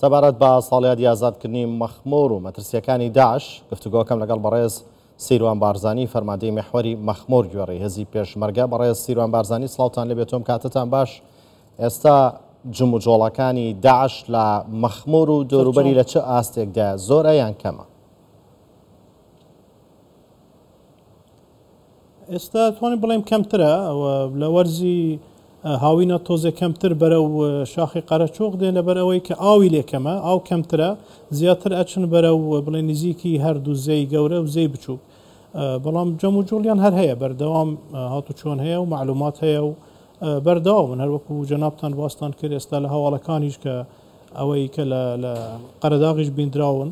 سەبارەت بە ساڵیادی ئازادکردنی مەخموور و مەترسییەکانی داعش، گفتوگۆکەم لەگەڵ بەڕێز سیروان بارزانی، فەرماندەی میحوەری مەخموور گوێڕی هێزی پێشمەرگە. بەڕێز سیروان بارزانی سڵاوتان لێبێت و کاتتان باش. ئێستا جموجۆڵەکانی داعش لە مەخموور و دەوروبەری لە چ ئاستێکدایە؟ زۆرە یان کەمە؟ ئێستا توانین بڵێم کەمترە لە وەرزی هاوینە تۆزێ کەمتر بەرەو شاخی قەرەچۆق دێن لەبەر ئەوەی کە ئاوی لێ کەمە ئاو کەمترە زیاتر ئەچن بەرەو بڵێ نزیکی هەردوو زێی گەورە و زێی بچووک بەڵام جەم و جوڵیان هەر هەیە بەردەوام هاتو چۆن هەیە و معلومات هەیە و بەردەوامن هەروەکو جەنابتان باستان کرد ئێستا لە هەواڵەکانیش کە ئەوەی کە لە قەرەداغیش بیندراون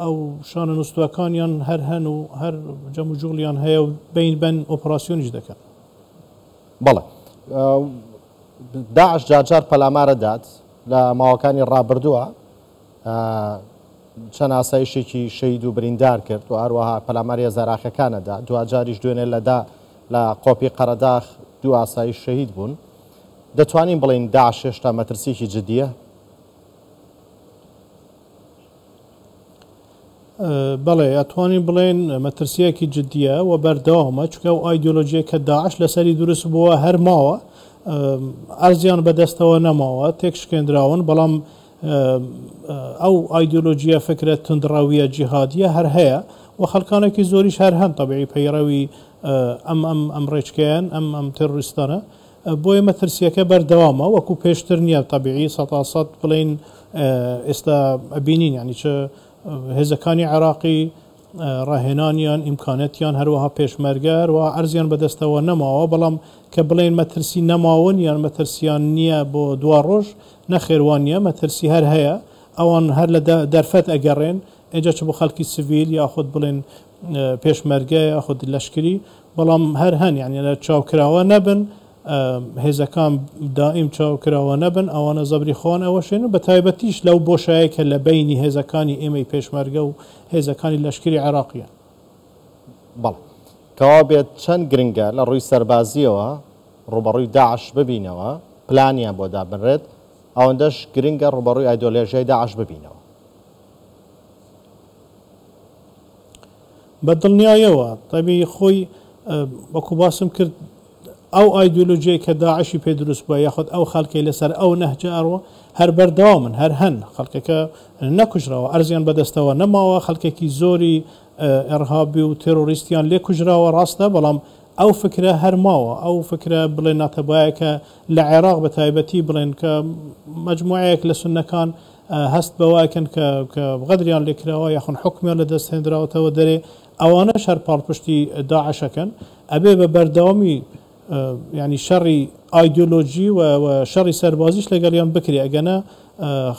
ئەو شانە نووستووەکانیان هەر هەن و هەر جەم و جوڵیان هەیە و بین بەن ئۆپراسیۆنیش دەکەن. بەڵێ داعش جارجار پەلامارە دات لە ماوەکانی ڕابردووە چەند ئاسایشێکی شەهید و بریندار کرد و هەروەها پەلاماری هەزاراخەکانەدا دواجاریش دوێنێ لەدا لە قۆپی قەرەداخ دوو ئاسایش شەهید بوون دەتوانین بڵین داعش هێشتا مەترسیەکی جدیە؟ بەڵێ ئەتوانین بڵێن مەترسیەکی جدیە و بەردەوامە چونکە ئەو ئایدۆلۆژیە کە داعش لەسەری دروست بووە هەر ماوە ئەرزیان بەدەستەوە نەماوە تێکشکێنراون بەڵام ئەو ئایدۆلۆژیە فکرە توندڕەویە جیهادیە هەر هەیە و خەڵکانێکی زۆریش هەر هەن تەبعی پەیڕەوی ئەم ئەم ئەم ڕێچکەیان ئەم ئەم تێرۆریستانە بۆیە مەترسیەکە بەردەوامە وەکو پێشتر نییە تەبیعی سەتا سەد بڵێین ئێستا ئەبینین یعنی چ هێزەکانی عێراقی ڕاهێنانیان ئیمکانەتیان هەروەها پێشمەرگە هەروەها ئەرزیان بەدەستەوە نەماوە بەڵام کە بڵێن مەترسی نەماون یان مەترسیان نییە بۆ دوا ڕۆژ نەخێروان نییە مەترسی هەر هەیە ئەوان هەر لە دەرفەت ئەگەڕێن ئینجا چ بۆ خەڵکی سڤیل یاخود بڵێن پێشمەرگە یاخود لەشکری بەڵام هەر هەن یانی لە چاوکراوە نەبن هێزەکان دائیم چاوکراوە نەبن ئەوانە زەبری خۆیان ئەوەشێن و بە تایبەتیش لەو بۆشایە کە لە بەینی هێزەکانی ئێمەی پێشمەرگە و هێزەکانی لەشکری عێراقیە. بەڵێ. کەوا بێت چەند گرنگە لە ڕووی سەربازییەوە ڕووبەڕووی داعش ببینەوە، پلانیان بۆ دابنرێت، ئەوەندەش گرنگە ڕووبەڕووی ئایدۆلێژیای داعش ببینەوە. بە دڵنیایەوە تەبی خۆی وەکو باسم کرد ئەو ئایدۆلۆژیای کە داعشی پێ دروست بووە یاخود ئەو خەڵکەی لەسەر ئەو نەهجە ئەڕۆ هەر بەردەوامن هەر هەن خەڵکەکە نەکوژراوە ئەرزیان بەدەستەوە نەماوە خەڵکێکی زۆری ئێرهابی و تێرۆریستیان لێ کوژراوە ڕاستە بەڵام ئەو فکرە هەر ماوە ئەو فکرە بڵێ ناتەبایە کە لە عێراق بە تایبەتی بڵێن کە مەجموعەیەک لە سوننەکان هەست بەوە ئەکەن کە کە غەدریان لێ کراوە یاخون حوکمیان لە دەست هێنراوەتەوە دەرێ ئەوانەش هەر پاڵپشتی داعش ئەکەن ئەبێ بە بەردەوامی یعنی شەڕی ئایدۆلۆژی و شەڕی سەربازیش لەگەڵیان بکرێ ئەگەنە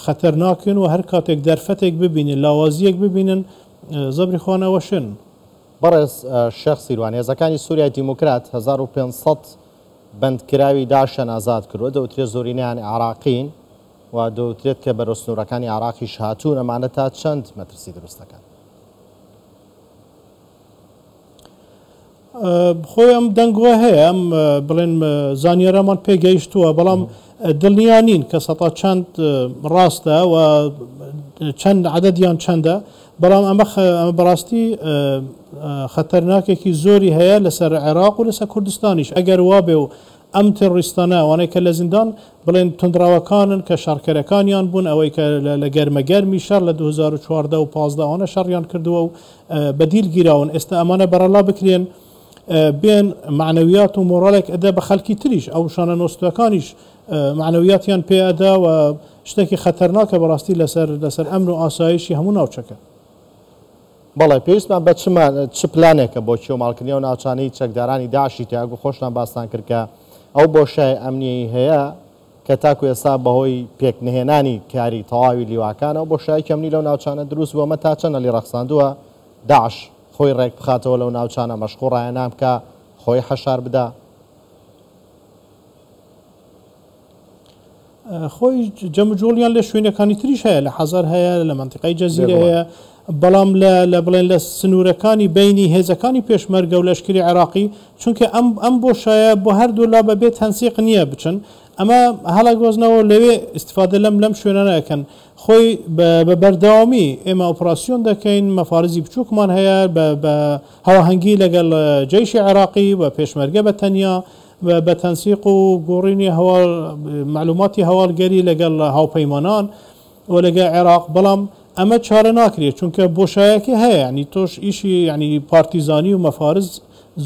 خەتەرناکن و هەر کاتێک دەرفەتێک ببینن لاوازیەک ببینن زەبری خۆیان ئەوەشێنن. بەڕێز شێخ سیروان، هێزەکانی سوریای دیموکرات 1500 بەندکراوی داعشیان ئازاد کردووە، دەوترێت زۆرینەیان عێراقین و دەوترێت کە بەرەو سنوورەکانی عێراقیش هاتوون، ئەمانە تا چەند مەترسی دروست دەکەن؟ خۆی ئەم دەنگۆ هەیە ئەم بڵێن زانیارەمان پێگەیشتووە بەڵام دڵنیا نین کە سەتا چەند ڕاستە و چەند عددیان چەندە بەڵام ئەمە ئەمە بەڕاستی خەتەرناکێکی زۆری هەیە لەسەر عێراق و لەسەر کوردستانیش ئەگەر وابێ و ئەم تێڕۆریستانە ئەوانەی کە لە زیندان بڵێن توندڕەوەکانن کە شەڕکەرەکانیان بوون ئەوەی کە لە گەرمەگەرمی شەڕ لە 2014 و 15 ئەوانە شەڕیان کردووە و بە دیل گیراون ئێستا ئەمانە بەڕەڵا بکرێن بێن معنەویات و مۆڕاڵێک ئەدا بە خەڵکی تریش ئەو شانە نۆستوەکانیش معنەویاتیان پێ ئەدا و شتێکی خەتەرناکە بەڕاستی لەسەر لەسەر ئەمن و ئاسایشی هەموو ناوچەکە. بەڵێ پێویستمان بە چ پلانێکە بۆ کێوماڵکردنی ئەو ناوچانەی چەکدارانی داعشی تیا وەکو خۆشتان باستان کرد کە ئەو بۆشای ئەمنیەی هەیە کە تاکو ئێستا بەهۆی پێکنەهێنانی کاری تەواوی لیواکانەوە بۆشایەکی ئەمنی لەو ناوچانە دروست بووە ئەمە تا چەند هەلی ڕەخساندووە داعش خۆی ڕێک بخاتەوە لەو ناوچانە مەشق و ڕاهێنان بکا خۆی حەشار بدا؟ خۆی جەمجوڵیان لە شوێنەکانی تریش هەیە لە حەزار هەیە لە مەنتیقەی جەزیرە هەیە بەڵام لە بڵێن لە سنوورەکانی بینی هێزەکانی پێشمەرگە و لەشکری عێراقی چونکە ئەم ئەم بۆشایە بۆ هەردوو لا بەبێ تەنسیق نییە بچن ئەمە هەڵەگۆزنەوە لەوێ ئیسیفادە لەم لەم شوێنانە ئەکەن. خۆی بە بەردەوامی ئێمە ئۆپراسیۆن دەکەین، مەفارزی بچووکمان هەیە بە هاوهەنگی لەگەڵ جەیشی عێراقی و پێشمەرگە بە تەنیا بە تەنسیق و گۆڕینی هەواڵ مەعلوماتی هەواڵگەری لەگەڵ هاوپەیمانان و لەگەڵ عێراق، بەڵام ئەمە چارە ناکرێت چونکە بۆشایەکە هەیە، یانی تۆش ئیشی یانی پارتیزانی و مەفارز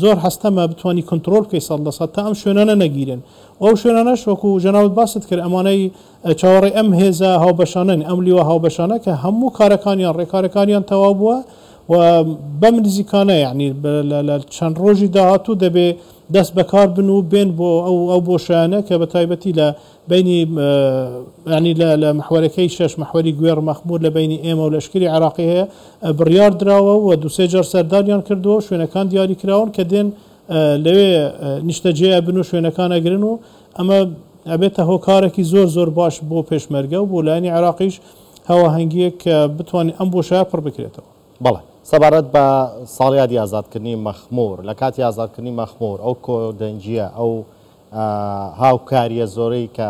زۆر هەستەمە بتوانی کۆنترۆڵ بکەی 100% تا ئەم شوێنانە نەگیرێن و ئەو شوێنانەش وەکو جەنابت باست کرد ئەمانەی چاوەڕێی ئەم هێزە هاوبەشانەن، ئەم لیوا هاوبەشانە کە هەموو کارەکانیان ڕێکارەکانیان تەواو بووە و بەم نزیکانە یانی لە چەند ڕۆژی داهاتوو دەبێ دەست بەکار بن و بێن بۆ ئەو ئەو بۆشایانە کە بە تایبەتی لە بەینی یانی لە لە محوەرەکەی شەش محوەری گوێڕ مەخموور لە بەینی ئێمە و لەشکری عێراقی هەیە بڕیار دراوە و دوو سێ جار سەردانیان کردووە و شوێنەکان دیاری کراون کە دێن لەوێ نیشتەجێ ئەبن و شوێنەکان ئەگرن و ئەمە ئەبێتە هۆکارێکی زۆر زۆر باش بۆ پێشمەرگە و بۆ لایەنی عێراقیش هاوئاهەنگییەک کە بتوانێت ئەم بۆشایە پڕ بکرێتەوە. بەڵێ. سەبارەت بە ساڵیادی ئازادکردنی مەخموور، لە کاتی ئازادکردنی مەخموور ئەو کۆدەنگییە، ئەو هاوکارییە زۆرەی کە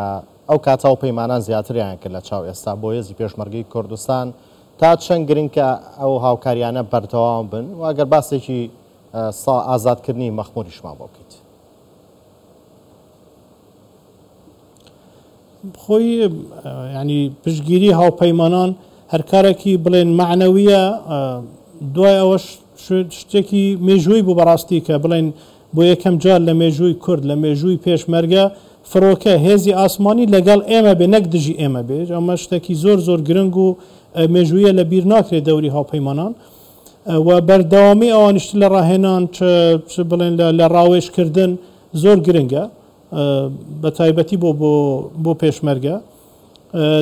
ئەو کاتە هاوپەیمانان زیاتریان کرد لە چاو ئێستا بۆ هێزی پێشمەرگەی کوردستان، تا چەند گرنگە ئەو هاوکارییانە بەردەوام بن و ئەگەر باسێکی ئازادکردنی مەخمووریشمان بۆ بکەیت؟ خۆی ینی پشتگیری هاوپەیمانان هەرکارێکی بڵێن معنەویە دوای ئەوەش شتێکی مێژووی بوو بەڕاستی کە بڵێن بۆ یەکەم جار لە مێژووی کورد لە مێژووی پێشمەرگە فڕۆکە هێزی ئاسمانی لەگەڵ ئێمە بێ نەک دژی ئێمە بێ ئەمە شتێکی زۆر زۆر گرنگ و مێژوویە لە بیر ناکرێت دەوری هاوپەیمانان و بەردەوامی ئەوانیش لە ڕاهێنان چ بڵێن لە ڕاوێژکردن زۆر گرنگە بە تایبەتی بۆ بۆ بۆ پێشمەرگە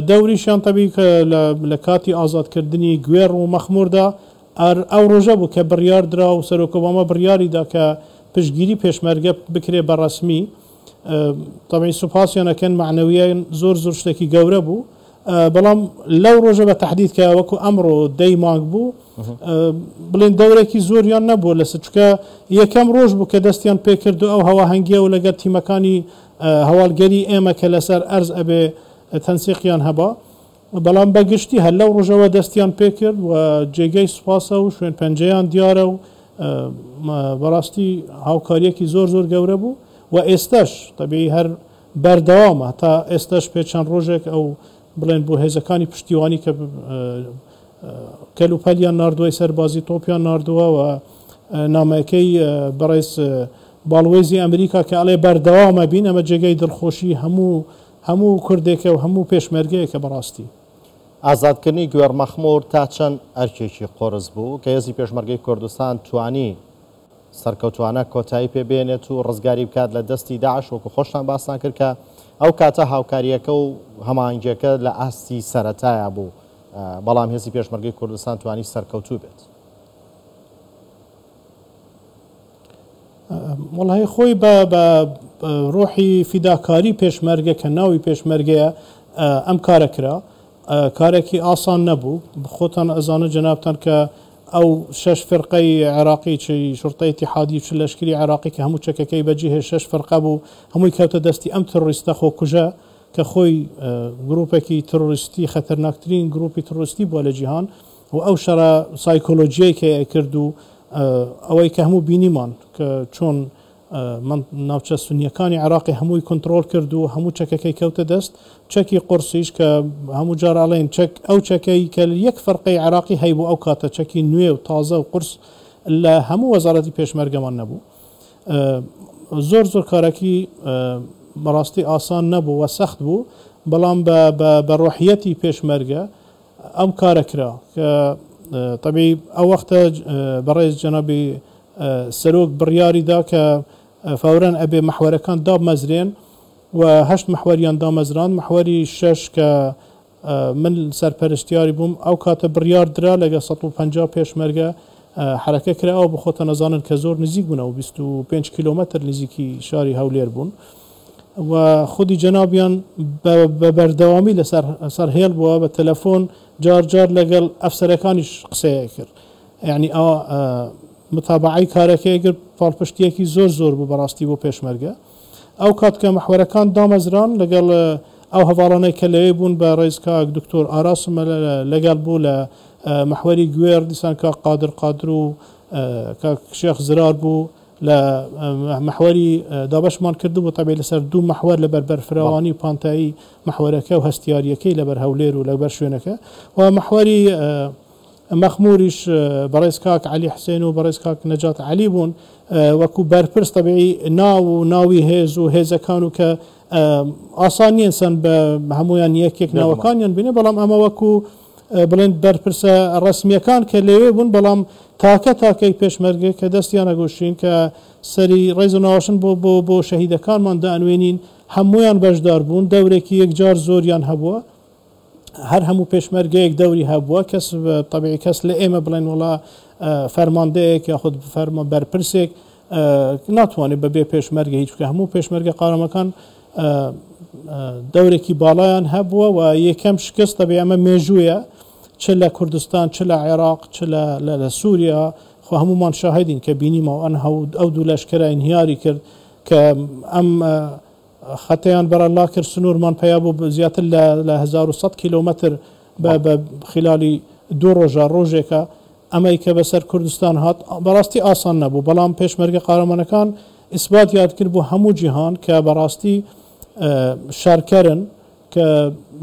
دەوریشیان تەبی کە لە کاتی ئازادکردنی گوێڕ و مەخموردا ئەو ڕۆژە بوو کە بڕیار درا و سەرۆک ئۆباما بڕیاری دا کە پشتگیری پێشمەرگە بکرێ بە ڕەسمی تەبعی سوپاسیان ئەکەن مەعنەویان زۆر زۆر شتێکی گەورە بوو بەڵام لەو ڕۆژە بە تەحدید کە وەکو ئەمڕۆ دەی مانگ بوو بڵێن دەورێکی زۆریان نەبوو لەسەر چونکە یەکەم ڕۆژ بوو کە دەستیان پێکرد و ئەو هەواهەنگیە و لەگەڵ تیمەکانی هەواڵگەری ئێمە کە لەسەر ئەرز ئەبێ تەنسیقیان هەبا بەڵام بە گشتی هەر لەو ڕۆژەوە دەستیان پێکرد و جێگەی سوپاسە و شوێن پەنجەیان دیارە و بەڕاستی هاوکاریەکی زۆر زۆر گەورە بوو و ئێستاش تەبیعی هەر بەردەوامە تا ئێستاش پێ چەند ڕۆژێک ئەو بڵێن بۆ هێزەکانی پشتیوانی کە کەلوپەلیان ناردووەی سەربازی تۆپیان ناردووە و نامەکەی بەڕێز باڵوێزی ئەمریکا کە ئەڵێ بەردەوامە بین ئەمە جێگەی دڵخۆشی هەموو هەموو کوردێکە و هەموو پێشمەرگەیەکە بەڕاستی. ئازادکردنی گوێڕ مەخموور تا چەند ئەرکێکی قورس بوو کە هێزی پێشمەرگەی کوردستان توانی سەرکەوتوانە کۆتایی پێ بێنێت و ڕزگاری بکات لە دەستی داعش، وەکو خۆشتان باستان کرد کە ئەو کاتە هاوکارییەکە و هەماهەنگییەکە لە ئاستی سەرەتایا بوو، بەڵام هێزی پێشمەرگەی کوردستان توانی سەرکەوتوو بێت. وەڵی خۆی بە بە ڕۆحی فیداکاری پێشمەرگە کە ناوی پێشمەرگەیە ئەم کارە کرا کارێکی ئاسان نەبوو خۆتان ئەزانن جەنابتان کە ئەو شەش فرقەی عێراقی چ شورتەی ئیتیحادی و چ لەشکری عێراقی کە هەموو چەکەکەی بەجێ هێشت شەش فرقە بوو هەمووی کەوتە دەستی ئەم ترۆریستە خۆکوژە کە خۆی گروپێکی ترۆریستی خەتەرناکترین گروپی ترۆریستی بووە لە جیهان و ئەو شەڕە سایکۆلۆژیەی کە ئەیکرد و ئەوەی کە هەموو بینیمان کە چۆن ناوچە سونیەکانی عێراقی هەمووی کۆنتڕۆڵ کرد و هەموو چەکەکەی کەوتە دەست، چەکی قورسیش کە هەموو جار ئەڵێن چەک ئەو چەکەی کە یەک فەرقەی عێراقی هەیبوو ئەو کاتە چەکی نوێ و تازە و قورس لە هەموو وەزارەتی پێشمەرگەمان نەبوو. زۆر زۆر کارەکی بەڕاستی ئاسان نەبوو و سەخت بوو، بەڵام بە ڕۆحیەتی پێشمەرگە ئەم کارە کرا کە تەبی ئەو وەختە بەڕێز جەنابی سەرۆک بڕیاری دا کە فەورەن ئەبێ مەحوەرەکان دابمەزرێن و هەشت مەحوەریان دامەزراند، مەحوەری شەش کە من سەرپەرشتیاری بووم ئەو کاتە بڕیار درا لەگە 150 پێشمەرگە حەرەکە کرا ئەو بخۆتان ئەزانن کە زۆر نزیک بوون ئەو 25 کیلۆمەتر نزیکی شاری هەولێر بوون و خودی جەنابیان بە بەردەوامی لەسەر سەر هێڵ بووە بە تەلەفۆن جار جار لەگەڵ ئەفسەرەکانیش قسەیە کرد یعنی ئەوە متابعەی کارەکەی کرد پاڵپشتیەکی زۆر زۆر بوو بەڕاستی بۆ پێشمەرگە ئەو کات کە محوەرەکان دامەزران لەگەڵ ئەو هەڤاڵانەی کە لەوێ بوون بە ڕێز کاک دکتۆر ئاراسم لەگەڵ بوو لە محوەری گوێڕ، دیسان کاک قادر قادر و کاک شێخ زرار بوو لە محوەری دابەشمان کردبوو تەبعی لەسەر دوو محوەر لەبەر بەرفراوانی و پانتایی محوەرەکە و هەستیارییەکەی لەبەر هەولێر و لەبەر شوێنەکە و محوەری مەخموریش بەڕێز کاک عەلی حسێن و بەڕێز کاک نەجات عەلی بوون وەکو بەرپرس تەبعی ناو و ناوی هێز و هێزەکان و کە ئاسان نییە ئینسان بە هەمویان یەک یەک ناوەکانیان بینێ، بەڵام ئەمە وەکو بڵێن بەرپرسە ڕەسمییەکان کە لەوێ بوون، بەڵام تاکە تاکەی پێشمەرگە کە دەستیان ئەگوشین کە سەری ڕێز و ناوەشن بۆ بۆ بۆ شەهیدەکانمان دائەنوێنین، هەموویان بەشدار بوون، دەورێکی یەکجار زۆریان هەبووە. هەر هەموو پێشمەرگەیەک دەوری هەبووە، کەس تەبیعی کەس لە ئێمە بڵێن وەڵا فەرماندەیەک یاخود فەرمە بەرپرسێک ناتوانێت بە بێ پێشمەرگە هیچ بکە. هەموو پێشمەرگە قارەمەکان دەورێکی باڵایان هەبووە و یەکەم شکست تەبیعی ئەمە مێژوویە، چ لە کوردستان چ لە عێراق چ لە سووریا، خۆ هەموومان شاهدین کە بینیمەوە ئەن ئەو دوو لەشکرە ئینهیاری کرد کە ئەم خەتەیان بەرەڵا کرد، سنوورمان پەیا بوو زیاتر لە 1100 کیلۆمەتر بە بە خلالی دوو ڕۆژە ڕۆژێکە ئەمەی کە بەسەر کوردستان هات بەڕاستی ئاسان نەبوو، بەڵام پێشمەرگە قارەمانەکان ئیسباتیان کرد بۆ هەموو جیهان کە بەڕاستی شەرکەرن کە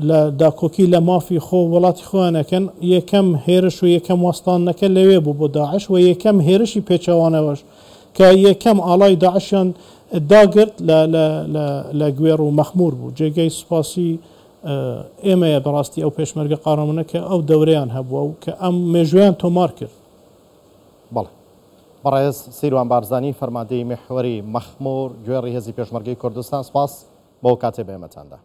لە داکۆکی لە مافی خۆ و وڵاتی خۆیان ئەکەن، یەکەم هێرش و یەکەم وەستاندنەکە لەوێ بوو بۆ داعش و یەکەم هێرشی پێچەوانەوەش کە یەکەم ئاڵای داعشیان داگرت لە لە لە لە گوێڕ و مەخموور بوو. جێگەی سوپاسی ئێمەیە بەڕاستی ئەو پێشمەرگە قارەمانە کە ئەو دەورەیان هەبووە و کە ئەم مێژوویان تۆمار کرد. بەڵێ. بەڕێز سیروان بارزانی فەرماندەی میحوەری مەخموور گوێڕی هێزی پێشمەرگەی کوردستان سوپاس بۆ کاتێ بە ئێمەتان دا.